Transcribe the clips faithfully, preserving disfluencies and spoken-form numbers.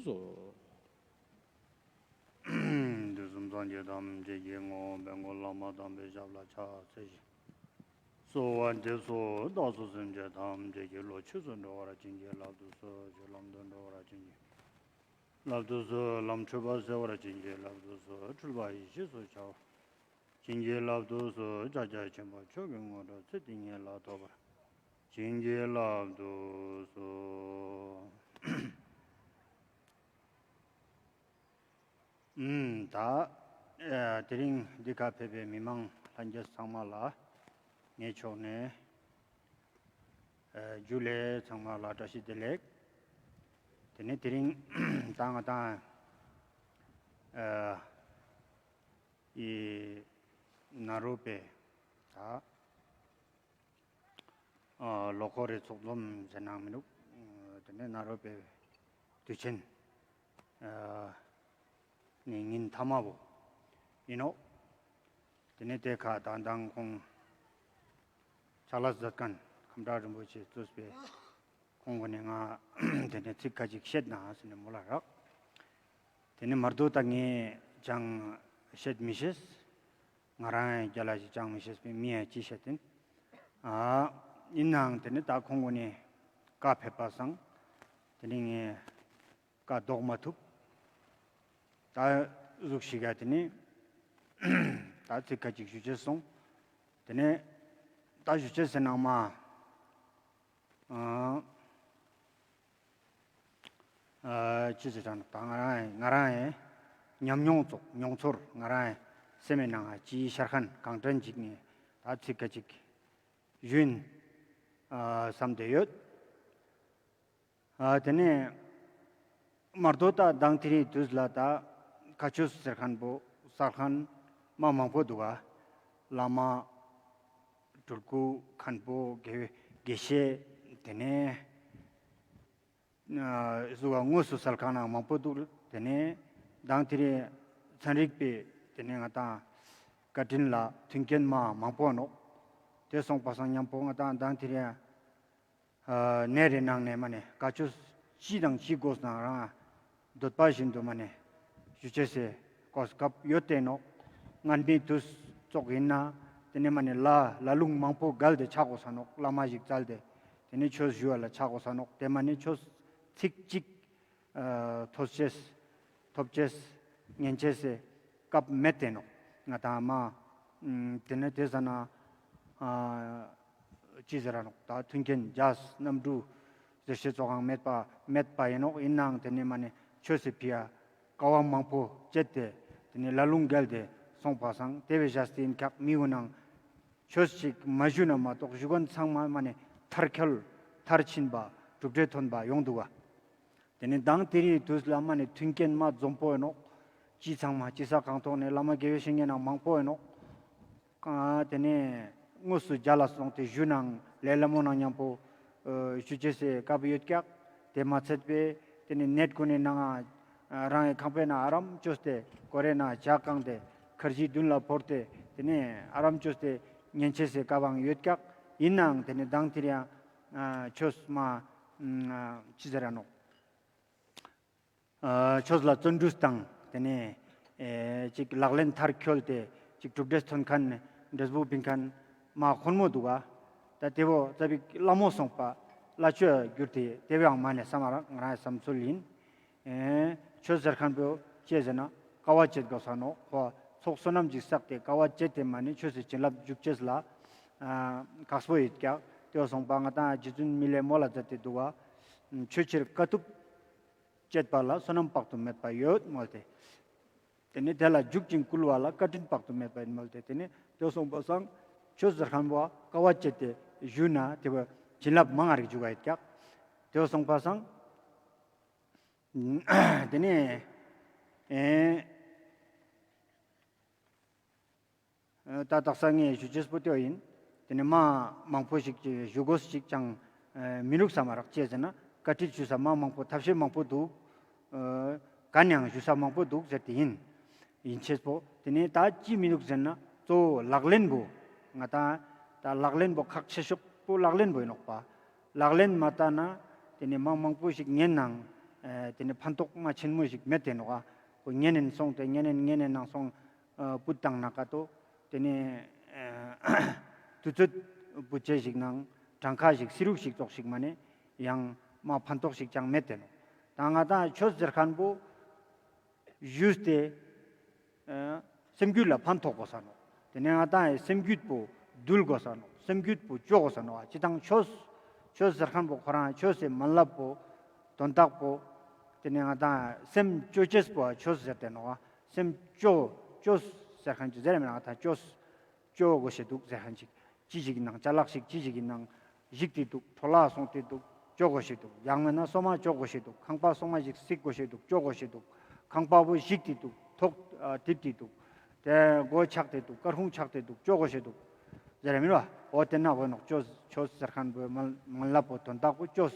སོ། དུས་གསུམ་སངས་རྒྱས་ཐམས་ཅད་ཀྱི་ངོ་བོ་དཔལ་མགོན་བླ་མ་དམ་པའི་ཞབས་ལ་ཕྱག་འཚལ་ཞིང་། གསོལ་བ་འདེབས་སོ། བདག་སོགས་སེམས་ཅན་ཐམས་ཅད་ཀྱིས་བློ་ཆོས་སུ་འགྲོ་བར་བྱིན་གྱིས་བརླབ་ཏུ་གསོལ། ཆོས་ལམ་དུ་འགྲོ་བར་བྱིན་གྱིས་བརླབ་ཏུ་གསོལ། ལམ་འཁྲུལ་པ་སེལ་བར་བྱིན་གྱིས་བརླབ་ཏུ་གསོལ། འཁྲུལ་པ་ཡེ་ཤེས་སུ་འཆར་བར་བྱིན་གྱིས་བརླབ་ཏུ་གསོལ། ཕྱག་རྒྱ་ཆེན་པོ་མཆོག་གི་དངོས་གྲུབ་ཚེ་འདི་ཉིད་ལ་ཐོབ་པར་བྱིན་གྱིས་བརླབ་ཏུ་གསོལ། ཨུམ། ད་ཨ་དེ་རིང་འདི་ཁ་ཕེབས་པའི་མི་མང་ལྷན་རྒྱས་ཚང་མ་ལ་ངའི་ཕྱོགས་ནས་ཨ་ཇུ་ལེ། ཚང་མ་ལ་བཀྲ་ཤིས་བདེ་ལེགས། དེ་ནས་དེ་རིང་ད་ང་དང་ཨ་ཨི་ནཱ་རོ་པའི་ད་ཨ་ལོ་འཁོར་རེ་ཚོགས་འཛོམས་ཟེར་ནའང་མི་འདུག་ཨ་དེ་ནས་ནཱ་རོ་པའི་དུས་ཆེན་ཨ་ནི་ཉིན་ཐ་མ་བོ་ཡིན་ནོག་དེ་ནས་དེ་ཁ་ད་དང་ཁོང་ཕྱག་ལས་མཛད་མཁན་ཁམས་བྲག་རིན་པོ་ཆེ་གཙོས་པའི་ཁོང་གུན་ནི་ང་དེ་ནས་ཚིག་ཁ་ཅིག་བཤད་ན་ཟེར་ནས་མོལ་ལ་རག་དེ་ནས་མར་དོ་ད་ངས་ཅང་བཤད་མི་ཤེས། ང་རང་ཡང་རྒྱལ་ལ་ཞིག་ཅང་མི་ཤེས་པའི་མི་ཡང་ཅི་བཤད་དེ། ཨ་ཡིན་ནའང་དེ་ནས་ད་ཁོང་གུན་ནི་བཀའ་ཕེབས་པ་སང་དེ་ནས་ངས་བཀའ་ལྡོག་མ་ཐུབ། ད་ཟུག་ཞིག་ག་དེ་ནས་ད་ཚིག་ཁ་ཅིག་ཞུ་ཅེས་སོང་། དེ་ནས་ད་ཞུ་ཅེས་ཟེར་ནང་མ་ཨ་ཨ་ཅི་ཟེར་དང་ད་ང་རང་ཡང་ང་རང་ཡང་ཉམས་མྱོང་ཙོགས་མྱོང་ཚོར་ང་རང་ཡང་སེམས་མའི་ནང་ང་ཅི་ཤར་མཁན་གང་དྲན་ཅིག་ནས་ད་ཚིག་ཁ་ཅིག་ཞུ་ཡིན་ཨ་བསམ་བསྡད་ཡོད། ཨ་དེ་ནས་མར་དོ་ད་མདང་དེ་རིང་དུས་ལ་ད་བཀའ་ཆོས་ཟེར་མཁན་པོ་སལ་མཁན་མ་མང་པོ་འདུག་ག་བླ་མ་སྤྲུལ་སྐུ་མཁན་པོ་དགེ་དགེ་བཤེས་དེ་ནས་ཨ་སུ་ག་དངོས་སུ་སལ་མཁན་ནང་མང་པོ་འདུག་དེ་ནས་མདང་དེ་རིང་ཚན་རིག་པའི་དེ་ནས་ང་དང་བཀའ་དྲིན་ལ་མཐུན་རྐྱེན་མ་མང་པོ་ནོག་དེ་སོང་པ་སང་མཉམ་པོ་ང་དང་མདང་དེ་རིང་ཨ་ནད་རེ་ནང་ནས་མ་ནས་བཀའ་ཆོས་ཅི་དང་ཅི་དགོས་ནང་རང་འདོད་པ་བཞིན་དུ་མ་ནས་ཞུ་ཅེས་སི་གོ་སྐབས་ཡོད་དེ་ནོག་སྔན་མའི་དུས་ཙོགས་ཡིན་ན་དེ་ནས་མ་ནས་ལ་ལ་ལུང་མང་པོ་བརྒལ་ཏེ་ཆ་དགོས་ས་ནོག་བླ་མ་ཞིག་བཙལ་ཏེ་དེ་ནས་ཆོས་ཞུ་བ་ལ་ཆ་དགོས་ས་ནོག་དེ་མ་ནས་ཆོས་ཚིག་གཅིག་ཨ་ཐོས་ཅེས་ཐོབ་ཅེས་ཉན་ཅེས་སི་སྐབས་མེད་དེ་ནོག་ང་དང་མ་ཨམ་དེ་ནས་དེ་ཟ་ན་ཨ་ཅི་ཟེར་ར་ནོག་ད་མཐུན་རྐྱེན་རྒྱས་གནམ་གྲུ་ཟེར་ཤེས་ཙོགས་ཡང་མེད་པ་མེད་པ་ཡིན་ནོག་ཡིན་ནའང་དེ་ནས་མ་ནས་ཆོས་སི་ཕི་ཡ་དཀའ་བ་མང་པོ་སྤྱད་དེ་དེ་ནས་ལ་ལུང་བརྒལ་ཏེ་སོང་པ་སང་དེ་བས་བཞག་སྟེ་ཡིན་ཁག་མི་འུ་ནང་ཆོས་ཤིག་མ་ཞུ་ན་མ་གཏོགས་ཞུ་མཁན་ཚང་མ་མ་ནས་མཐར་འཁྱོལ་མཐར་ཕྱིན་པ་གྲུབ་འབྲས་ཐོན་པ་ཡོང་འདུག་ག་དེ་ནས་མདང་དེ་རིང་དུས་ལ་མ་ནས་མཐུན་རྐྱེན་མ་འཛོམས་པོ་ཡིན་ནོག་ཅི་ཚང་མ་ཅི་ས་གང་ཐོག་ནས་བླ་མ་དགེ་བའི་བཤེས་གཉེན་ནང་མང་པོ་ཡིན་ནོག་ཨ་དེ་ནས་དངོས་སུ་མཇལ་ལ་སོང་སྟེ་ཞུ་ནང་ལས་སླ་མོ་ནང་མཉམ་པོ་ཨ་ཞུ་ཅེས་སི་སྐབས་ཡོད་ཀྱག་དེ་མ་ཚད་པའི་དེ་ནས་ནད་གུན་ནི་ནང་ང་རང་གི་ཁང་པའི་ནང་ཨ་རམ་བཅོས་ཏེ་སྒོ་རའི་ནང་ཇ་བཀང་སྟེ་ཁར་ཇི་མདུན་ལ་ཕོར་ཏེ་དེ་ནས་ཨ་རམ་བཅོས་ཏེ་ཉན་ཅེས་སི་སྐབས་ཡང་ཡོད་ཀྱག་ཡིན་ནའང་དེ་ནས་མདང་དེ་རིང་ཡང་ཨ་ཆོས་མ་ཨ་ཅི་ཟེར་ར་ནོག་ཨ་ཆོས་ལ་བརྩོན་འགྲུས་དང་དེ་ནས་ཨེ་ཅིག་ལག་ལེན་མཐར་འཁྱོལ་ཏེ་ཅིག་གྲུབ་འབྲས་ཐོན་མཁན་འབྲས་བུ་བིན་མཁན་མ་ཁོན་མོ་འདུག་ག་ད་དེ་བོ་ཙ་པིག་སླ་མོ་སོང་པ་སླ་ཆོས་གྱུར་ཏེ་དེ་བའང་མ་ནས་བསམ་རང་ང་རང་བསམ་ཚུལ་ཡིན། ཨེ་ཆོས་ཟེར་མཁན་པོ་ཅི་ཟེར་ན་དཀའ་བ་སྤྱད་དགོས་ས་ནོག་ཁོ་ཚོགས་བསོད་ནམས་ཅིག་བསགས་ཏེ་དཀའ་བ་སྤྱད་དེ་མ་ནས་ཆོས་སི་བྱིན་རླབས་འཇུག་ཅེས་ལ་ཨ་ཁག་པོ་ཡོད་ཀྱག་དེ་བོ་སོང་པ་ང་དང་རྗེ་བཙུན་མི་ལའི་མོལ་ལ་མཛད་དེ་འདུག་ག་ཆོས་ཕྱིར་དཀའ་ཐུབ་སྤྱད་པ་ལ་བསོད་ནམས་དཔག་ཏུ་མེད་པ་ཡོད་མོལ་ཏེ། དེ་ནས་དེ་ལ་འཇུག་ཅིང་བསྐུལ་བ་ལ་བཀའ་དྲིན་དཔག་ཏུ་མེད་པ་ཡིན་མོལ་ཏེ། དེ་ནས་དེ་སོང་པ་སང་ཆོས་ཟེར་མཁན་པོ་དཀའ་བ་སྤྱད་དེ་ཞུ་ན་དེ་བོ་བྱིན་རླབས་མང་ང་རིག་འཇུག་ག་ཡོད་ཀྱག་དེ་སོང་པ་སང་དེ་ནས་ཨེ། ད་དག་ས་ངས་ཞུ་ཅེས་པོ་དེ་ཡིན། དེ་ནས་མ་མང་པོ་ཞིག་ཅིག་ཞུ་དགོས་ཞིག་ཅང་མི་འདུག་བསམ་མ་རག་ཅི་ཟེར་ན་བཀའ་དྲིན་ཞུ་ས་མ་མང་པོ་ཐབས་ཤེས་མང་པོ་འདུག་གན་ཡང་ཞུ་ས་མང་པོ་འདུག་ཟེར་ཏེ་ཡིན། ཡིན་ཅེས་པོ་དེ་ནས་ད་ཅི་མི་འདུག་ཟེར་ན་གཙོ་བོ་ལག་ལེན་པོ་ང་ད་ད་ལག་ལེན་པོ་ཁག་ཆེ་ཤོས་པོ་ལག་ལེན་པོ་ཡིན་ནོག་པ། ལག་ལེན་མ་བསྟར་ན་དེ་ནས་མ་མང་པོ་ཞིག་ཉན་ནང་ ཨ་ཏེ་ནེ་ཕན་ཐོགས་མ་ཆེན་མོ་ཞིག་མེད་དེ་ནོག་ག། ཁོ་ཉན་ནེན་སོང་སྟེ་ཉན་ནེན་ཉན་ནེན་ནང་སོང་ཨ་པུད་བཏང་ན་ཀ་ཏོ་ཏེ་ནེ་ཨ་དུས་ཚོད་པོ་ཅེ་ཞིག་ནང་གྲངས་ཀ་ཞིག་སི་རུག་ཞིག་ཙོགས་ཤིག་མ་ནེ་ཡང་མ་ཕན་ཐོགས་ཤིག་ཅང་མེད་དེ་ནོག། ད་ང་ཏང་ཆོས་ཟེར་ཁན་པོ་ཞུས་ཏེ་ཨ་སེམས་རྒྱུད་ལ་ཕན་ཐོགས་དགོས་ས་ནོག། ཏེ་ནེ་ང་ཏང་ཡང་སེམས་རྒྱུད་པོ་འདུལ་དགོས་ས་ནོག། སེམས་རྒྱུད་པོ་ཅོ་དགོས་ས་ནོག། ཅི་དང་ཆོས་ཆོས་ཟེར་ཁན་པོ་ཁོ་རང་ཆོས་སི་མན་ལབ་པོ་དོན་དག་པོ་ཏེ་ནེ་ང་ཏང་སེམས་ཅོ་ཅེས་པོ་ཆོས་ཟེར་ཏེ་ནོག། སེམས་ཅོ་ཅོས་ཟེར་ཁན་ཅིག་ཟེར་མེད་ན་ང་ཏང་ཅོས་ཅོ་དགོས་ཤེས་འདུག་ཟེར་ཁན་ཅིག། ཅི་ཞིག་ནང་ཅ་ལག་ཞིག་ཅི་ཞིག་གི་ནང་ཞིག་སྟེ་འདུག། འཕྲོ་བརླག་སོང་སྟེ་འདུག། ཅོ་དགོས་ཤེས་འདུག། ཡང་མེད་ན་སོ་མ་ཅོ་དགོས་ཤེས་འདུག། ཁང་པ་སོ་མ་ཞིག་སིག་དགོས་ཤེས་འདུག། ཅོ་དགོས་ཤེས་འདུག། ཁང་པ་བོ་ཞིག་སྟེ་འདུག། ཐོག་ཨ་ཐིབ་སྟེ་འདུག། ཏེ་སྒོ་ཆག་སྟེ་འདུག། ཀར་ཁུང་ཆག་སྟེ་འདུག། ཅོ་དགོས་ཤེས་འདུག་ཟེར་མི་རོ། འོ་ཏེ་ན་བོ་ནོག། ཅོ་ཆོས་ཟེར་ཁན་བོ་མན་མན་ལབ་པོ་དོན་དག་པོ་ཅོ་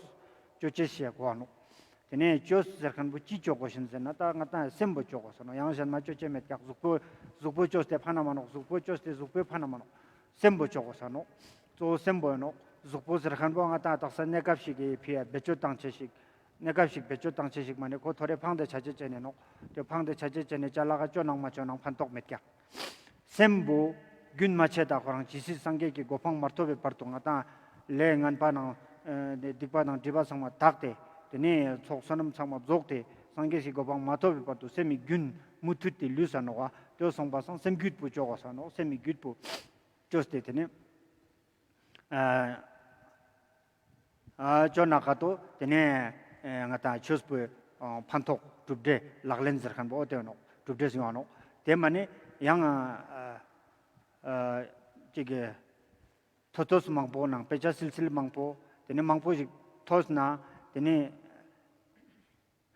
ཅོ་ཅེས་ཤེས་གོ་ནོག། ཏེ་ནེ་ཅོས་ཟེར་ཁན་བོ་ཅི་ཅོ་དགོས་ཤེས་ཟེར་ན་ད་ང་ཏང་སེམས་པོ་ཅོ་དགོས་ས་ནོག། ཡང་གཞན་མ་ཅོ་ཅེས་མེད་ཀྱག། གཟུགས་པོ་གཟུགས་པོ་ཅོས་ཏེ་ཕན་ན་མ་ནོག། གཟུགས་པོ་ཅོས་ཏེ་གཟུགས་པོའི་ཕན་ན་མ་ནོག། སེམས་པོ་ཅོ་དགོས་ས་ནོག། གཙོ་བོ་སེམས་པོ་ཡིན་ནོག། གཟུགས་པོ་ཟེར་ཁན་བོ་ང་ཏང་དག་ས་གནས་སྐབས་ཤིག་གི་ཕི་ཡ་བེད་སྤྱོད་བཏང་ཅེས་ཤིག། གནས་སྐབས་ཤིག་བེད་སྤྱོད་བཏང་ཅེས་ཤིག་མ་ནེ་ཁོ་ཐོ་རེ་ཕངས་ཏེ་ཆ་ཅེས་ཅན་ནོག། ཏེ་ཕངས་ཏེ་ཆ་ཅེས་ཅན་ནི་ཅ་ལག་ག་ཅོ་ནང་མ་ཅོ་ནང་ཕན་ཐོགས་མེད་ཀྱག། སེམས་པོ་རྒྱུན་མ་ཆད་ད་ཁོ་རང་ཇི་སྲིད་སངས་རྒྱས་ཀྱི་གོ་འཕང་མ་ཐོབ་པའི་བར་དུ་ང་ཏང་ལས་ངན་པ་ནང་ཨ་སྡིག་པ་དང་སྒྲིབ་པ་ཚང་མ་དག་སྟེ་ཏེ་ནེ་ཚོགས་བསོད་ནམས་ཚང་མ་རྫོགས་ཏེ་སངས་རྒྱས་ཀྱི་གོ་འཕང་མ་ཐོབ་པའི་བར་དུ་སེམས་མི་རྒྱུན་མུ་མཐུད་དེ་ལུས་ས་ནོག་པ། ཏེ་སོང་པ་སང་སེམས་རྒྱུད་པོ་ཅོ་དགོས་ས་ནོག། སེམས་མི་རྒྱུད་པོ་ཅོས་ཏེ་ཏེ་ནེ་ཨ་ཨ་ཅོ་ན་ཀ་ཏོ་ཏེ་ནེ་ཨེ་ང་ཏང་ཆོས་པོའི་ཨ་ཕན་ཐོགས་གྲུབ་འབྲས་ལག་ལེན་ཟེར་ཁན་བོ་ཏེ་ནོག། གྲུབ་འབྲས་ཡོང་ནོག། ཏེ་མ་ནེ་ཡང་ཨ་ཨ་ཅིག་གི་ཐོས་ཐོས་མང་པོ་ནང་དཔེ་ཆ་སིལ་སིལ་མང་པོ་ཏེ་ནེ་མང་པོ་ཞིག་ཐོས་ན་ཏེ་ནེ་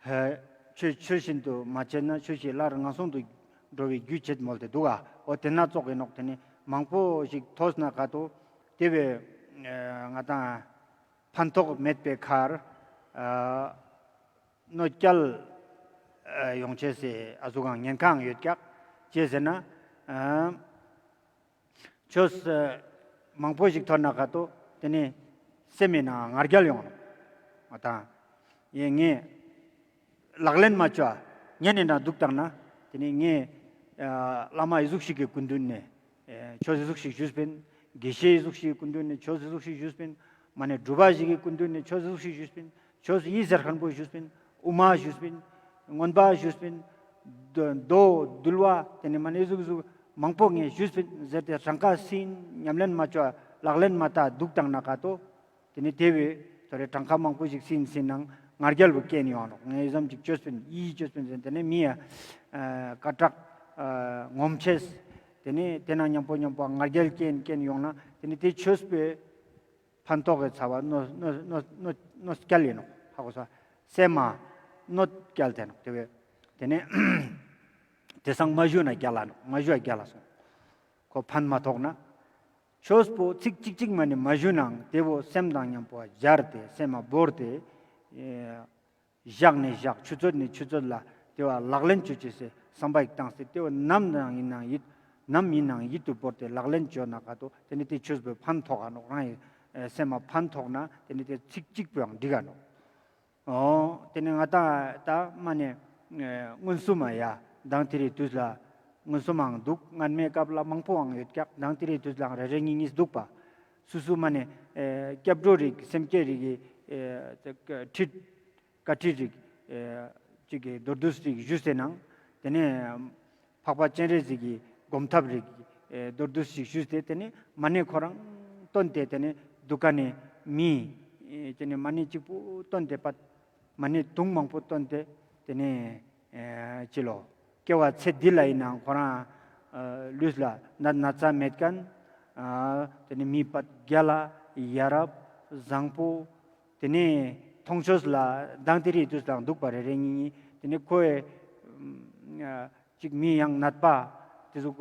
ཧེ་ཆོས་ཆོས་བཞིན་དུ་མ་བྱས་ན་ཆོས་ཀྱི་སླར་ངན་སོང་དུ་འགྲོ་བའི་རྒྱུ་བྱེད་མོལ་ཏེ་འདུག་ག། འོ་ཏེ་ན་ཙོགས་ཡིན་ནོག། ཏེ་ནེ་མང་པོ་ཞིག་ཐོས་ན་ཀ་ཏོ་ཏེ་བས་ཨ་ང་ཏང་ཕན་ཐོགས་མེད་པའི་ཁར་ཨ་གནོད་སྐྱལ་ཨ་ཡོང་ཅེས་སི་ཨ་ཟུག་གང་ཉེན་ཁའང་ཡོད་ཀྱག། ཅི་ཟེར་ན་ཨ་ཆོས་ཨ་མང་པོ་ཞིག་ཐོས་ན་ཀ་ཏོ་ཏེ་ནེ་སེམས་མི་ནང་ང་ང་རྒྱལ་ཡོང་ནོག། ང་ཏང་ཡེ་ངས་ལག་ལེན་མ་ཅོ་ཉན་ནེ་ན་འདུག་བཏང་ན་ཏེ་ནེ་ངས་ཨ་བླ་མ་ཨི་ཟུག་ཞིག་གི་སྐུ་མདུན་ནེ་ཨེ་ཆོས་ཨི་ཟུག་ཞིག་ཞུས་པིན། དགེ་བཤེས་ཨི་ཟུག་ཞིག་གི་སྐུ་མདུན་ནེ་ཆོས་ཨི་ཟུག་ཞིག་ཞུས་པིན། མ་ནེ་སྒྲུབ་པ་ཞིག་གི་སྐུ་མདུན་ནེ་ཆོས་ཨི་ཟུག་ཞིག་ཞུས་པིན། ཆོས་ཨི་ཟེར་ཁན་བོ་ཞུས་པིན། དབུ་མ་ཞུས་པིན། མངོན་པ་ཞུས་པིན། མདོ་མདོ་འདུལ་བ་ཏེ་ནེ་མ་ནེ་ཨི་ཟུག་ཨི་ཟུག་མང་པོ་ངས་ཞུས་པིན་ཟེར་ཏེ་གྲངས་ཀ་སིན་ཉམས་ལེན་མ་ཅོ་ལག་ལེན་མ་བཏང་འདུག་བཏང་ན་ཀ་ཏོ་ཏེ་ནེ་ཏེ་བས་ཐོ་རེ་གྲངས་ཀ་མང་པོ་ཞིག་སིན་སིན་ནང་ང་རྒྱལ་བོ་སྐྱེན་ཡོང་ནོག། ངས་ཙམ་ཅིག་ཅོས་པིན་ཨི་ཅོས་པིན་ཟེར་ཏེ་ནེ་མི་ཡ་ཨ་སྐད་གྲགས་ཨ་ངོམ་ཅེས་ཏེ་ནེ་ཏེ་ནང་མཉམ་པོ་མཉམ་པོ་ང་རྒྱལ་སྐྱེན་སྐྱེན་ཡོང་ན་ཏེ་ནེ་ཏེ་ཆོས་པོའི་ཕན་ཐོགས་ཀྱི་ཚ་བ་གནོད་གནོད་གནོད་གནོད་གནོད་སྐྱལ་ཡིན་ནོག། ཧ་གོ་ས། སེམས་མ་གནོད་སྐྱལ་ཏེ་ནོག། ཏེ་བས་ཏེ་ནེ་ཏེ་སང་མ་ཞུ་ན་རྒྱལ་ལ་ནོག། མ་ཞུ་ན་རྒྱལ་ལ་སོང་། ཁོ་ཕན་མ་ཐོགས་ན། ཆོས་པོ་ཚིག་གཅིག་གཅིག་མ་ནེ་མ་ཞུ་ནའང་ཏེ་བོ་སེམས་དང་མཉམ་པོ་སྦྱར་ཏེ་སེམས་མ་བོར་ཏེ་ཨེ་ཞག་ནེ་ཞག་ཆུ་ཚོད་ནེ་ཆུ་ཚོད་ལ་ཏེ་བ་ལག་ལེན་ཅོ་ཅེས་སི་བསམ་པ་ཞིག་བཏང་སྟེ་ཏེ་བ་ནམ་ཡིན་ནའང་ཡིད་ནམ་ཡིན་ནའང་ཡིད་དུ་བོར་ཏེ་ལག་ལེན་ཅོ་ན་ཀ་ཏོ་ཏེ་ནེ་ཏེ་ཆོས་པོའི་ཕན་ཐོགས་ཀ་ནོག། རང་ཡི་སེམས་མ་ཕན་ཐོགས་ན་ཏེ་ནེ་ཏེ་ཚིག་གཅིག་པོའང་འགྲིག་ག་ནོག། འོ་ཏེ་ནེ་ང་ཏང་ད་མ་ནེ་ཨེ་མངོན་སུམ་མ་ཡ་མདང་ཏེ་རིང་དུས་ལ་མངོན་སུམ་མའང་འདུག། སྔན་མའི་སྐབས་ལ་མང་པོའང་ཡོད་ཀྱག། མདང་ཏེ་རིང་དུས་ལའང་རེ་རེ་གཉིས་གཉིས་འདུག་པ། སུ་སུ་མ་ནེ་ཨེ་སྐྱབས་འགྲོ་རིགས་སེམས་བསྐྱེད་རིགས་ཀྱི་ཨེ་ཁྲིད་བཀའ་ཁྲིད་རིགས་ཨེ་ཅིག་གི་མདོར་བསྡུས་རིགས་ཞུས་ཏེ་ནང་ཏེ་ནེ་འཕགས་པ་སྤྱན་རས་གཟིགས་ཀྱི་སྒོམ་ཐབས་རིགས་ཨེ་མདོར་བསྡུས་ཤིག་ཞུས་ཏེ་ཏེ་ནེ་མ་ནེ་ཁོ་རང་བཏོན་ཏེ་ཏེ་ནེ་འདུག་ག་ནེ་མི་ཨེ་ཏེ་ནེ་མ་ནེ་གཅིག་པུ་བཏོན་ཏེ་པ་མ་ནེ་དུང་མང་པོ་བཏོན་ཏེ་ཏེ་ནེ་ཨེ་ཅི་ལོ་སྐྱེ་བ་ཚེ་འདི་ལ་ཡིན་ནའང་ཁོ་རང་ཨ་ལུས་ལ་ན་ན་ཚ་མེད་མཁན་ཨ་ཏེ་ནེ་མི་པད་རྒྱལ་ལ་ཡ་རབས་བཟང་པོ། ཏེ་ནེ་མཐོང་ཆོས་ལ་མདང་ཏེ་རིང་དུས་ལའང་འདུག་པ་རེ་རེ་གཉིས་གཉིས། ཏེ་ནེ་ཁོའི་ཨ་ཅིག་མི་ཡང་ནད་པ་ཏེ་ཟུག་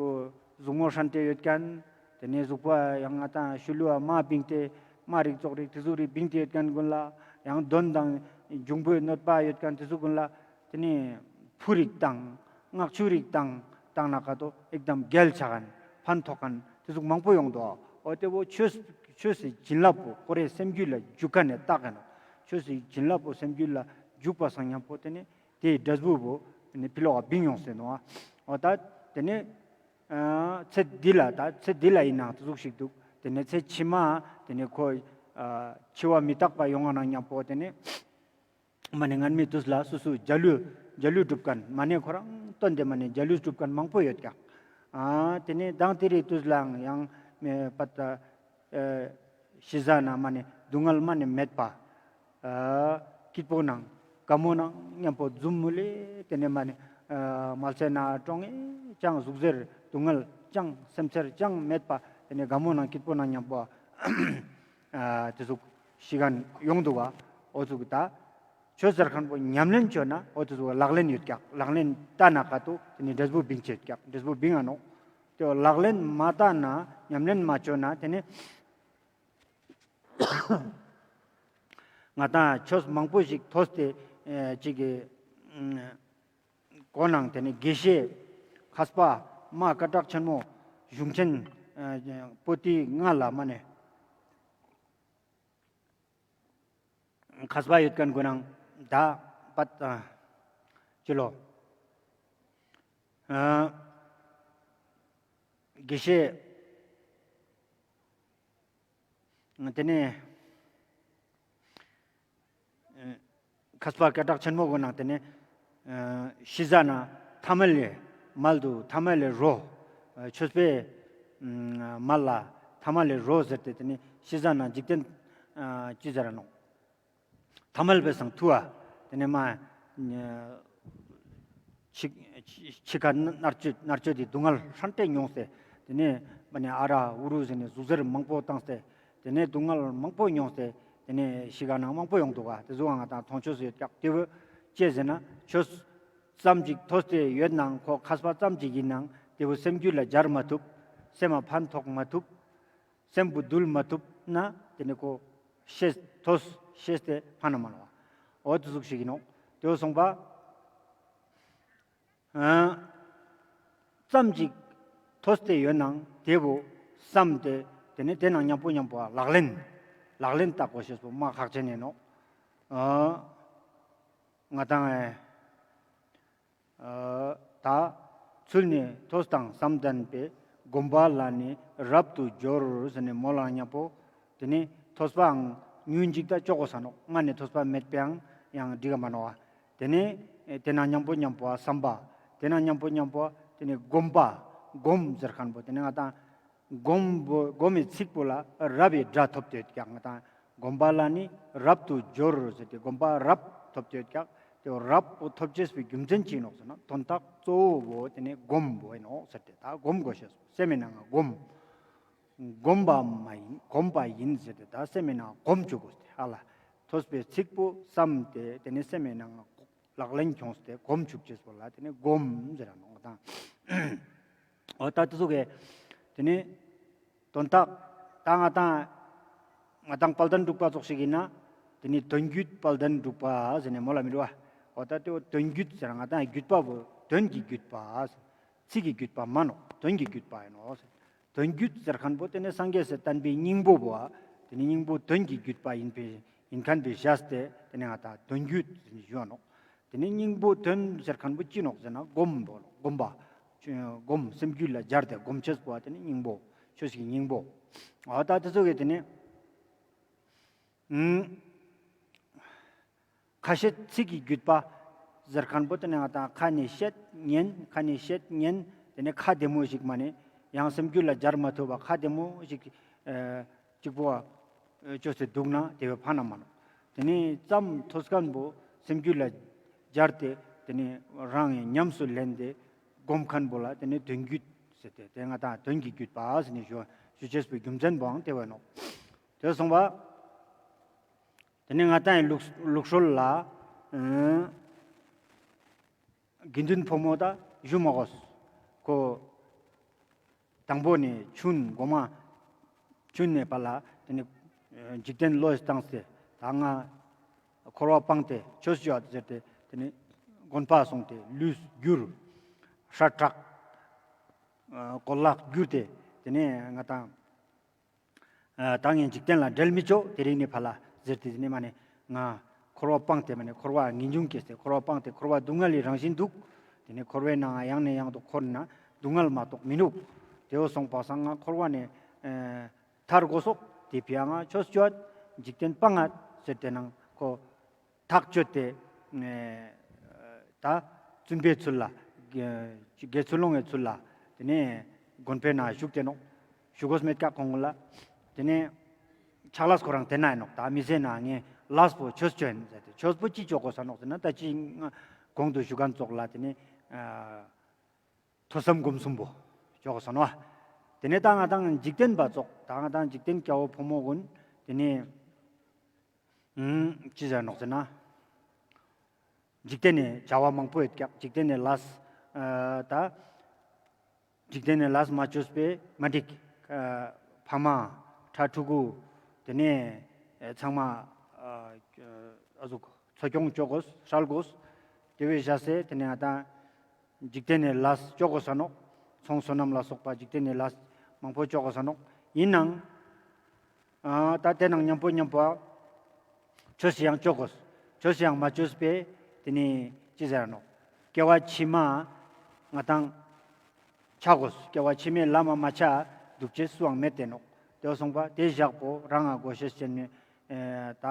གཟུགས་ངོ་ཧྲན་ཏེ་ཡོད་མཁན། ཏེ་ནེ་གཟུགས་པོ་ཡང་ང་ཏང་ཤུལ་ལུ་མ་བིངས་ཏེ་མ་རིགས་ཙོགས་རིགས་ཏེ་ཟུག་རིགས་བིངས་ཏེ་ཡོད་མཁན་ཀུན་ལ་ཡང་གདོན་དང་འབྱུང་པོའི་གནོད་པ་ཡོད་མཁན་ཏེ་ཟུག་ཀུན་ལ་ཏེ་ནེ་ཕུ་རིགས་དང་མངག་ཆུ་རིགས་དང་བཏང་ན་ཀ་ཏོ་ཨེག་དམ་རྒྱལ་ཆ་མཁན་ཕན་ཐོགས་མཁན་ཏེ་ཟུག་མང་པོ་ཡོང་དོ། འོ་ཏེ་བོ་ཆོས་ཆོས་སི་བྱིན་རླབས་པོ་ཁོ་རེ་སེམས་རྒྱུད་ལ་འཇུག་མཁན་ནི་རྟགས་ཡིན་ནོག། ཆོས་སི་བྱིན་རླབས་པོ་སེམས་རྒྱུད་ལ་ འཇུག་པ་སང་ཉམ་པོ་ཏེ་ནེ་ཏེའི་འབྲས་བུ་བོ་ཏེ་ནེ་ཕི་ལོག་ག་བིང་ཡོང་ཟེར་ནོག། འོ་ད་ཏེ་ནེ་ཨ་ཚེ་འདི་ལ་ད་ཚེ་འདི་ལ་ཨིན་ནའང་ཏེ་ཟུག་ཤིག་དུག། ཏེ་ནེ་ཚེ་ཕྱི་མ་ཏེ་ནེ་ཁོ་ཨ་འཆི་བ་མི་རྟག་པ་ཡོང་ང་ནང་ཉམ་པོ་ཏེ་ནེ་མ་ནེ་སྔན་མའི་དུས་ལ་སོ་སོ་འཇའ་ལུས་འཇའ་ལུས་སྒྲུབ་ཁན་མ་ནེ་ཁོ་རང་སྟོན་ཏེ་མ་ནེ་འཇའ་ལུས་སྒྲུབ་ཁན་མང་པོ་ཡོད་ཀྱག། ཨ་ཏེ་ནེ་མདང་ཏེ་རིང་དུས་ལའང་ཡང་མེ་པད་ཨ་ཤི་ཟ་ན་མ་ནེ་སྡུག་བསྔལ་མ་ནེ་མེད་པ། ཨ་སྐྱིད་པོ་ནང་དགའ་མོ་ནང་ཉམ་པོ་ཛུམ་མུ་ལེ་ཏེ་ནེ་མ་ནེ་ཨ་མལ་ཆ་ནང་ཀྲོང་ངེ་ཅང་ཟུག་གཟེར་སྡུག་བསྔལ་ཅང་སེམས་ཚེར་ཅང་མེད་པ་ཏེ་ནེ་དགའ་མོ་ནང་སྐྱིད་པོ་ནང་ཉམ་པོ་ཨ་ཏེ་ཟུག་ཤི་ཁན་ཡོང་དུག་པ། འོ་ཟུག་ད་ཆོས་ཟེར་ཁན་པོ་ཉམས་ལེན་ཅོས་ན་འོ་ཏེ་ཟུག་ལག་ལེན་ཡོད་ཀྱག། ལག་ལེན་ལྟ་ན་ཀ་ཏོ་ཏེ་ནེ་འབྲས་བུ་བིང་ཅེས་ཀྱག། འབྲས་བུ་བིང་ང་ནོག། ཏེ་ལག་ལེན་མ་ལྟ་ན་ཉམས་ལེན་མ་ཅོས་ན་ཏེ་ནེ་ང་དང་ཆོས་མང་པོ་ཞིག་ཐོས་ཏེ་ཨེ་ཅིག་གི་ཨ་གོ་ནང་ཏེ་ནེ་དགེ་བཤེས་མཁས་པ་མ་སྐད་གྲགས་ཆེན་མོ་གཞུང་ཆེན་ཨ་པོ་ཏི་ལྔ་ལ་མ་ནེ་མཁས་པ་ཡོད་ཁན་གུན་ནང་ད་པད་ཨ་ཅི་ལོ་ཨ་དགེ་བཤེས་ཏེ་ནེ་ཨ་མཁས་པ་སྐད་གྲགས་ཆེན་མོ་གུན་ནང་ཏེ་ནེ་ཨ་ཤི་ཟ་ན་ཐ་མལ་ལས་མལ་དུ་ཐ་མལ་ལས་རོ་ཨ་ཆོས་པའི་ཨ་མལ་ལ་ཐ་མལ་ལས་རོ་ཟེར་ཏེ་ཏེ་ནེ་ཤི་ཟ་ན་འཇིག་རྟེན་ཨ་ཅི་ཟེར་ར་ནོག། ཐ་མལ་པའི་སང་ཐུ་བ། ཏེ་ནེ་མ་འཆི་འཆི་ཁ་མནར་གཅོད་མནར་གཅོད་དི་སྡུག་བསྔལ་ཧྲན་ཏེ་མྱོང་སྟེ། ཏེ་ནེ་མ་ནེ་ཨ་ར་ཨུ་རུ་ཟེར་ནེ་ཟུག་གཟེར་མང་པོ་བཏང་སྟེ། ཏེ་ནེ་སྡུག་བསྔལ་མང་པོ་མྱོང་སྟེ། ཏེ་ནེ་ཤི་ཁ་ནང་མང་པོ་ཡོང་དུག་ག། ཏེ་ཟུག་ང་དང་མཐོང་ཆོས་སུ་ཡོད་ཀྱག། ཏེ་བོ་ཅི་ཟེར་ན་ཆོས་ཙམ་ཅིག་ཐོས་ཏེ་ཡོད་ནའང་ཁོ་མཁས་པ་ཙམ་ཅིག་ཨིན་ནའང་ཏེ་བོ་སེམས་རྒྱུད་ལ་སྦྱར་མ་ཐུབ། སེམས་མ་ཕན་ཐོགས་མ་ཐུབ། སེམས་པོ་འདུལ་མ་ཐུབ་ན་ཏེ་ནེ་ཁོ་ཤེས་ཐོས་ཤེས་ཏེ་ཕན་ན་མ་ནོག། འོ་ཏེ་ཟུག་ཤིག་ཨིན་ནོག། ཏེ་བོ་སོང་པ་ཨ་ཙམ་ཅིག་ཐོས་ཏེ་ཡོད་ནའང་ཏེ་བོ་བསམ་སྟེ་ཏེ་ནེ་ཏེ་ནང་ཉམ་པོ་ཉམ་པོ་ལག་ལེན་ལག་ལེན་བསྟར་གོས་ཤེས་པོ་མ་ཁག་ཆེན་ཨིན་ནོག། ཨ་ང་དང་ཨེ་ཨ་ད་ཚུལ་ནི་ཐོས་དང་བསམ་ལྡན་པས། སྒོམ་པ་ལ་ནི་རབ་ཏུ་སྦྱོར་ཟེར་ནེ་མོལ་ལ་ཉམ་པོ་ཏེ་ནེ་ཐོས་པའང་ཉུང་ཅིག་ད་ཅོ་གོས་ས་ནོག། སྔ་ནེ་ཐོས་པ་མེད་པའང་ཡང་འགྲིག་ག་མ་ནོག་པ། ཏེ་ནེ་ཨེ་ཏེ་ནང་ཉམ་པོ་ཉམ་པོ་བསམ་པ། ཏེ་ནང་ཉམ་པོ་ཉམ་པོ་ཏེ་ནེ་སྒོམ་པ། སྒོམ་ཟེར་ཁན་པོ་ཏེ་ནེ་ང་དང་སྒོམ་པོ་སྒོམ་མི་ཚིག་པོ་ལ་རབ་བི་སྒྲ་ཐོབ་སྟེ་ཡོད་ཀྱག། ང་དང་སྒོམ་པ་ལ་ནི་རབ་ཏུ་སྦྱོར་ཟེར་ཏེ་སྒོམ་པ་རབ་ཐོབ་སྟེ་ཡོད་ཀྱག། ཏེ་རབ་པོ་ཐོབ་ཅེས་པའི་རྒྱུ་མཚན་ཅི་ཨིན་ནོག་ཟེར་ན་དོན་དག་གཙོ་བོ་བོ་ཏེ་ནེ་སྒོམ་པོ་ཨིན་ནོག་ཟེར་ཏེ་ད་སྒོམ་གོས་ཤེས་སེམས་མི་ནང་ང་སྒོམ། སྒོམ་པ་མ་ཡིན་སྒོམ་པ་ཡིན་ཟེར་ཏེ་ད་སེམས་མི་ནང་ང་སྒོམ་ཅུག་གོས་ཏེ་ཧ་ལ་ཐོས་པའི་ཚིག་པོ་བསམ་སྟེ་ཏེ་ནེ་སེམས་མི་ནང་ང་ལག་ལེན་ཁྱོངས་ཏེ་སྒོམ་ཅུག་ཅེས་པོ་ལ་ཏེ་ནེ་སྒོམ་ཟེར་ར་ནོག་ང་དང་། འོ་ད་ཏེ་ཟུག་གི་ཏེ་ནེ་དོན་དག་ད་ང་དང་ང་དང་དཔལ་ལྡན་འབྲུག་པ་ཙོགས་ཤིག་ཨིན་ན་ཏེ་ནེ་དོན་བརྒྱུད་དཔལ་ལྡན་འབྲུག་པ་ཟེར་ནེ་མོལ་ལ་མི་རུ་བ། འོ་ད་ཏེ་བོ་དོན་བརྒྱུད་ཟེར་ང་དང་བརྒྱུད་པ་བོ་དོན་གྱི་བརྒྱུད་པ། ཚིག་གི་བརྒྱུད་པ་མན་ནོག། དོན་གྱི་བརྒྱུད་པ་ཨིན་ནོག། དོན་བརྒྱུད་ཟེར་ཁན་པོ་ཏེ་ནེ་སངས་རྒྱས་སི་བསྟན་པའི་སྙིང་པོ་བོ་ཏེ་ནེ་སྙིང་པོ་དོན་གྱི་བརྒྱུད་པ་ཨིན་པའི་ཨིན་ཁན་པོའི་ཞེས་ཏེ་ཏེ་ནེ་ང་དང་དོན་བརྒྱུད་ཟེར་ནེ་ཞུ་བ་ནོག། ཏེ་ནེ་སྙིང་པོ་དོན་ཟེར་ཁན་པོ་ཅི་ནོག་ཟེར་ན་སྒོམ་པོ་ནོག། སྒོམ་པ་སྒོམ་སེམས་རྒྱུད་ལ་སྦྱར་ཏེ་སྒོམ་ཅེས་པོ་ཏེ་ནེ་སྙིང་པོ་ཆོས་ཀྱི་སྙིང་པོ། འོ་ད་ཏེ་ཙོགས་སི་ཏེ་ནེ་ཨུམ། ཁ་བཤད་ཚིག་གི་བརྒྱུད་པ་ཟེར་ཁན་པོ་ཏེ་ནེ་ང་དང་ཁ་ནེ་བཤད་ཉན་ཁ་ནེ་བཤད་ཉན་ཏེ་ནེ་ཁ་བདེ་མོ་ཞིག་མ་ནེ་ཡང་སེམས་རྒྱུད་ལ་སྦྱར་མ་ཐུབ་པ་ཁ་བདེ་མོ་ཞིག་ཨ་ཅིག་པོ་ཨ་ཅོས་ཏེ་དུག་ན་ཏེ་བོ་ཕན་ན་མ་ནོག། ཏེ་ནེ་ཙམ་ཐོས་ཁན་པོ་སེམས་རྒྱུད་ལ་སྦྱར་ཏེ་ཏེ་ནེ་རང་ངི་ཉམས་སུ་ལེན་ཏེ་སྒོམ་ཁན་པོ་ལ་ཏེ་ནེ་དོན་བརྒྱུད་ཟེར་ཏེ་ཏེ་ང་དང་དོན་གྱི་བརྒྱུད་པ་ཟེར་ནེ་ཞུ་ཞུ་ཅེས་པོའི་རྒྱུ་མཚན་པོའང་ཏེ་བོ་ནོག། ཏེ་སོང་པ། ཏེ་ནེ་ང་དང་ངི་ལུགས་ལུགས་སྲོལ་ལ་ཨ་དགེ་འདུན་ཕོ་མོ་ད་ཞུ་མ་གོས། ཁོ་དང་པོ་ནེ་ཆུན་གོ་མ་ཆུན་ནེ་ཕར་ལ་ཏེ་ནེ་ཨ་འཇིག་རྟེན་བློས་བཏང་སྟེ་ད་ང་འཁོར་བ་སྤངས་ཏེ་ཆོས་ཞུ་བ་ཟེར་ཏེ་ཏེ་ནེ་དགོན་པ་སོང་སྟེ་ལུས་བསྒྱུར་ཤ་དྲག་ཨ་གོ་ལག་བསྒྱུར་ཏེ་ཏེ་ནེ་ང་དང་ཨ་ད་ངས་འཇིག་རྟེན་ལ་འབྲལ་མི་ཆོག། དེ་རིང་ནེ་ཕར་ལ་ཟེར་ཏེ་ཏེ་ནེ་མ་ནེ་ང་ འཁོར་བ་སྤངས་ཏེ་མ་ནེ་འཁོར་བ་ངེས་འབྱུང་སྐྱེས་ཏེ་འཁོར་བ་སྤངས་ཏེ་འཁོར་བ་སྡུག་བསྔལ་ལི་རང་བཞིན་འདུག། དེ་ནེ་འཁོར་བའི་ནང་ཡང་ནས་ཡང་དུ་འཁོར་ན་སྡུག་བསྔལ་མ་གཏོགས་མི་ནུག། དེ་བོ་སོང་པ་སང་ང་འཁོར་བ་ནེ་ཨེ་ཐར་དགོས་སོག། དེ་ཕི་ཡ་ང་ཆོས་ཅོ་འཇིག་རྟེན་སྤང་ང་ཟེར་ཏེ་ནང་ཁོ་ཐག་གཅོད་དེ་ཨེ་ད་བཙུན་པའི་ཚུལ་ལ་དགེ་ཚུལ་སློང་གི་ཚུལ་ལ་དེ་ནེ་དགོན་པའི་ནང་བཞུགས་ཏེ་ནོག། བཞུགས་དགོས་མེད་ཀ་ཁོང་ལ་དེ་ནེ་ཕྱག་ལས་ཁོ་རང་དེ་ན་ཡིན་ནོག། ད་མི་ཟེར་ན་ངས་ལས་པོ་ཆོས་ཅོ་ཡིན་ཟེར་ཏེ་ཆོས་པོ་ཅི་ཅོ་དགོས་ས་ནོག་ཟེར་ན་ད་ཅི་ང་གོང་དུ་ཞུ་མཁན་ཙོགས་ལ་དེ་ནེ་ཨ་ཐོས་བསམ་སྒོམ་གསུམ་པོ་ཅོ་དགོས་ས་ནོག། དེ་ནེ་ད་ང་དང་འཇིག་རྟེན་པ་ཙོགས་ད་ང་དང་འཇིག་རྟེན་སྐྱ་བོ་ཕོ་མོ་ཀུན་དེ་ནེ་ཨུམ་ཅི་ཟེར་ནོག་ཟེར་ན། འཇིག་རྟེན་ནི་བྱ་བ་མང་པོ་ཡོད་ཀྱག། འཇིག་རྟེན་ནི་ལས་ཨ་ད་འཇིག་རྟེན་ནི་ལས་མ་བཅོས་པས་མ་འགྲིག། ཨ་ཕ་མ་ཕྲུ་གུ་དེ་ནེ་ཨ་ཚང་མ་ཨ་ཨ་ཟུག་འཚོ་སྐྱོང་ཅོ་དགོས་ཧྲལ་དགོས། དེ་བས་བཞག་སྟེ་དེ་ནེ་ང་དང་འཇིག་རྟེན་ནི་ལས་ཅོ་དགོས་ས་ནོག། ཚོང་སོ་ནམ་ལ་སོགས་པ་འཇིག་རྟེན་ནི་ལས་མང་པོ་ཅོ་དགོས་ས་ནོག། ཡིན་ནའང་ཨ་ད་དེ་ནང་མཉམ་པོ་མཉམ་པོ་ཆོས་ཡང་ཅོ་དགོས། ཆོས་ཡང་མ་ཅོས་པས་དེ་ནེ་ཅི་ཟེར་ནོག། སྐྱེ་བ་ཕྱི་མ་ང་དང་ཆ་དགོས། སྐྱེ་བ་ཕྱི་མའི་ལམ་མ་མ་ཆ་འདུག་ཅེས་སུའང་མེད་དེ་ནོག། དེ་བོ་སོང་པ་དེ་བཞག་པོ་རང་ང་དགོས་ཤེས་ཅན་ནི་ཨེ་ད་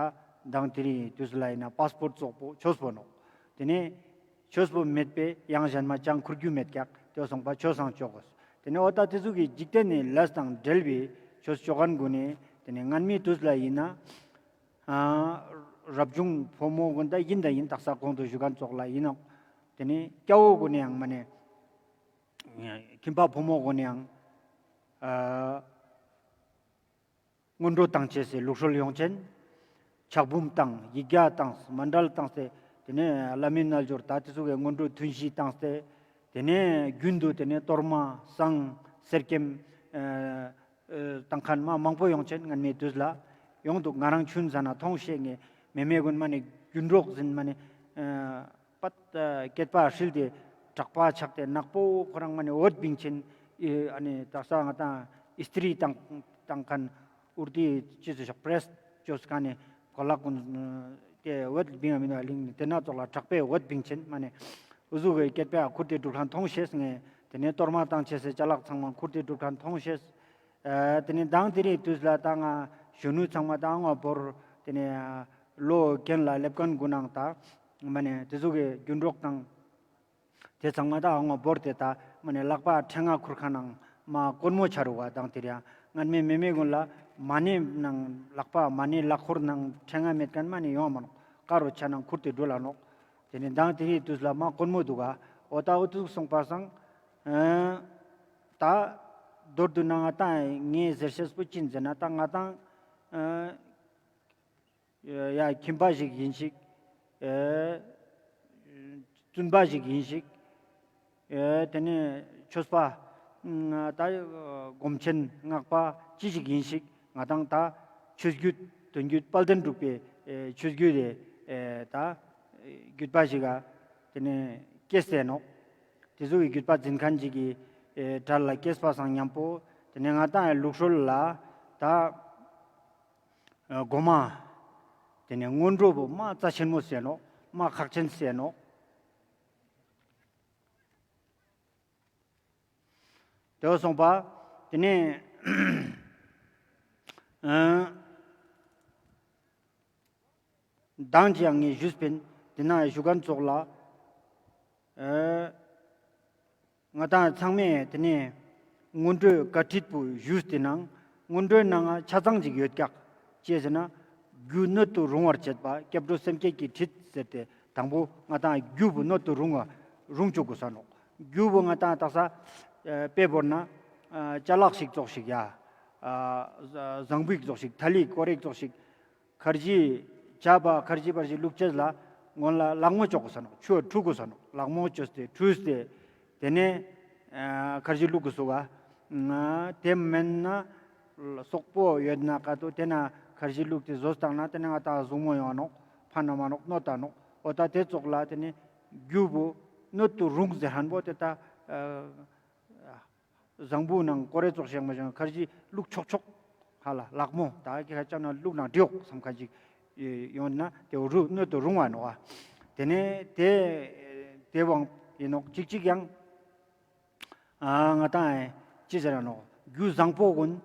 མདང་དེ་རིང་དུས་ལ་ཡིན་ན་པཱས་པོར་ཙོགས་པོ་ཆོས་པོ་ནོག། དེ་ནེ་ཆོས་པོ་མེད་པས་ཡང་གཞན་མ་ཅང་ཁུར་རྒྱུ་མེད་ཀྱག། དེ་བོ་སོང་པ་ཆོས་སང་ཅོ་དགོས། དེ་ནེ་འོ་ད་དེ་ཟུག་གི་འཇིག་རྟེན་ནི་ལས་དང་འབྲེལ་བའི་ཆོས་ཅོ་མཁན་ཀུན་ནི་དེ་ནེ་སྔན་མའི་དུས་ལ་ཡིན་ན་ཨ་རབ་བྱུང་ཕོ་མོ་ཀུན་ད་ཡིན་ད་ཡིན་དག་ས་གོང་དུ་ཞུ་མཁན་ཙོགས་ལ་ཡིན་ནོག། དེ་ནེ་སྐྱ་བོ་ཀུན་ནི་ཡང་མ་ནེ་ཁྱིམ་པ་ཕོ་མོ་ཀུན་ནི་ཡང་ཨ་སྔོན་འགྲོ་བཏང་ཅེས་སི་ལུགས་སྲོལ་ཡོང་ཅན། ཕྱག་འབུམ་བཏང་ཡིག་བརྒྱ་བཏང་མཎྜལ་བཏང་སྟེ་དེ་ནེ་བླ་མའི་རྣལ་འབྱོར་ད་དེ་ཚོ་གི་སྔོན་འགྲོ་ཐུན་བཞི་བཏང་སྟེ་དེ་ནེ་རྒྱུན་དུ་དེ་ནེ་གཏོར་མ་བསང་གསེར་སྐྱེམས་ཨ་ཨ་བཏང་མཁན་མ་མང་པོ་ཡོང་ཅན་སྔན་མའི་དུས་ལ་ཡོང་འདུག། ང་རང་ཆུང་ཟ་ན་མཐོང་ཤེས་ངེ་མེ་མེ་ཀུན་མ་ནེ་རྒྱུན་རོགས་ཟིན་མ་ནེ་ཨ་པད་སྐེད་པ་ཧྲིལ་ཏེ་དྲེག་པ་ཆགས་ཏེ་ནག་པོ་ཁོ་རང་མ་ནེ་འོད་བིང་ཅན། ཨེ་ཨ་ནི་དག་ས་ང་དང་ཨིས་ཏྲི་བཏང་བཏང་མཁན་འུར་ཏི་ཅི་ཟེར་ཤོག་པྲེས་ཅོས་མཁན་ནི་གོ་ལག་ཀུན་དེ་འོད་བིང་ང་མིན་ན་ལིང་དེ་ན་ཙོགས་ལ་དྲེག་པའི་འོད་བིང་ཅན་མ་ནེ་འུ་ཟུག་གི་སྐེད་པ་ཁུར་ཏེ་འགྲུལ་མཁན་མཐོང་ཤེས་ངེ། དེ་ནེ་གཏོར་མ་བཏང་ཅེས་སི་ཅ་ལག་ཚང་མ་ཁུར་ཏེ་འགྲུལ་མཁན་མཐོང་ཤེས། ཨ་དེ་ནེ་མདང་དེ་རིང་དུས་ལ་ད་ང་གཞོན་ནུ་ཚང་མ་ད་ང་བོར་དེ་ནེ་ལོ་རྒན་ལ་སླེབས་མཁན་ཀུན་ནང་ད་མ་ནེ་དེ་ཟུག་གི་རྒྱུན་རོགས་དང་དེ་ཚང་མ་ད་ང་བོར་ཏེ་ད་མ་ནེ་ལག་པ་ཕྲེང་ང་ཁུར་མཁན་ནང་མ་དཀོན་མོ་ཆ་རུག་པ། མདང་དེ་རིང་སྔན་མའི་མེ་མེ་ཀུན་ལ་མ་ནེ་ནང་ལག་པ་མ་ནེ་ལག་འཁོར་ནང་ཕྲེང་ང་མེད་མཁན་མ་ནེ་ཡོང་མ་ནོག། ཀ་རུ་ཆ་ནང་ཁུར་ཏེ་འགྲུལ་ལ་ནོག། དེ་ནེ་མདང་དེ་རིང་དུས་ལ་མ་དཀོན་མོ་འདུག་ག། འོ་ད་འུ་ཚུགས་སོང་པ་སང་ཨ་ད་མདོར་བསྡུ་ན་ང་ད་ངས་ཟེར་ཤེས་པོ་ཅི་ཡིན་ཟེར་ན་ད་ང་དང་ཨ་ཡ་ཁྱིམ་པ་ཞིག་ཡིན་ཞིག། ཨེ་བཙུན་པ་ཞིག་ཡིན་ཞིག། ཨེ་དེ་ནེ་ཆོས་པ་ཨ་ད་སྒོམ་ཆེན་སྔགས་པ་ཅི་ཞིག་ཡིན་ཞིག། ང་དང་ད་ཆོས་བརྒྱུད་དོན་བརྒྱུད་དཔལ་ལྡན་འབྲུག་པའི་ཨེ་ཆོས་བརྒྱུད་དེ་ཨེ་ད་བརྒྱུད་པ་ཞིག་ག་དེ་ནེ་སྐྱེས་ཏེ་ནོག། དེ་ཚོ་གི་བརྒྱུད་པ་འཛིན་མཁན་ཅིག་གི་ཨེ་གྲལ་ལ་སྐྱེས་པ་སང་མཉམ་པོ་དེ་ནེ་ང་དང་ལུགས་སྲོལ་ལ་ད་ཨ་སྒོམ་དེ་ནེ་སྔོན་འགྲོ་བོ་མ་རྩ་ཆེན་མོ་ཟེར་ནོག། མ་ཁག་ཆེན་ཟེར་ནོག། དེ་བོ་སོང་པ་དེ་ནེ་ཨ་མདང་ཅི་ཡང་ངས་ཞུས་པིན། དེ་ན་ཞུ་མཁན་ཙོགས་ལ་ཨ་ང་དང་ཚང་མས་དེ་ནེ་སྔོན་འགྲོའི་བཀའ་ཁྲིད་པོ་ཞུས་ཏེ་ནང་སྔོན་འགྲོའི་ནང་ང་ཆ་ཚང་ཅིག་ཡོད་ཀྱག། ཅི་ཟེར་ན་རྒྱུ་སྣོད་དུ་རུང་བར་བྱེད་པ་སྐྱབས་འགྲོ་སེམས་བསྐྱེད་ཀྱི་ཁྲིད་ཟེར་ཏེ་དང་པོ་ང་དང་རྒྱུ་བོ་སྣོད་དུ་རུང་བ་རུང་བཅུག་དགོས་ས་ནོག། རྒྱུ་བོ་ང་དང་དག་ས་ཨ་དཔེ་བོར་ན་ཨ་ཅ་ལག་ཞིག་ཙོགས་ཤིག་ཡ། ཨ་བཟང་པོ་ཞིག་ཙོགས་ཤིག་ཐ་ལི་ཀོ་རེ་ཞིག་ཙོགས་ཤིག། ཁར་ཇི་ཇ་བ་ཁར་ཇི་བར་ཇི་བླུག་ཅེས་ལ་སྔོན་ལ་ལག་མོ་ཅོ་དགོས་ས་ནོག། ཆུ་འཁྲུ་དགོས་ས་ནོག། ལག་མོ་ཅོས་ཏེ་འཁྲུས་ཏེ་དེ་ནེ་ཨ་ཁར་ཇི་བླུག་དགོས་སོ་ག། དེ་མེན་ན་སོག་པོ་ཡོད་ན་ཀ་ཏོ་དེ་ན་ཁར་ཇི་བླུག་སྟེ་ཟོས་བཏང་ན་དེ་ནེ་ང་དང་ཟུག་མོ་ཡོང་ནོག། ཕན་ན་མ་ནོག། གནོད་ད་ནོག། འོ་ད་དེ་ཙོགས་ལ་དེ་ནེ་རྒྱུ་བོ་སྣོད་དུ་རུང་ཟེར་མཁན་བོ་དེ་ད་ཨ་བཟང་པོ་ནང་ཀོ་རེ་ཙོགས་ཤིག་མ་བྱུང་ཁར་ཇི་བླུག་ཆོག་ཆོག་ཧ་ལ་ལག་མོ་ད་ཁྱེད་ཁ་ཅག་ན་བླུག་ན་འགྲིག་ཡོག་བསམ་ཁ་ཅིག་ ཡོང་ན་ཏེ་བོ་རུ་སྣོད་དུ་རུང་བ་ནོག། ཏེ་ནེ་ཏེ་ཏེ་བོ་ཨིན་ནོག། ཅིག་ཅིག་ཡང་ཨ་ང་དང་ཅི་ཟེར་ར་ནོག། རྒྱུ་བཟང་པོ་གུན་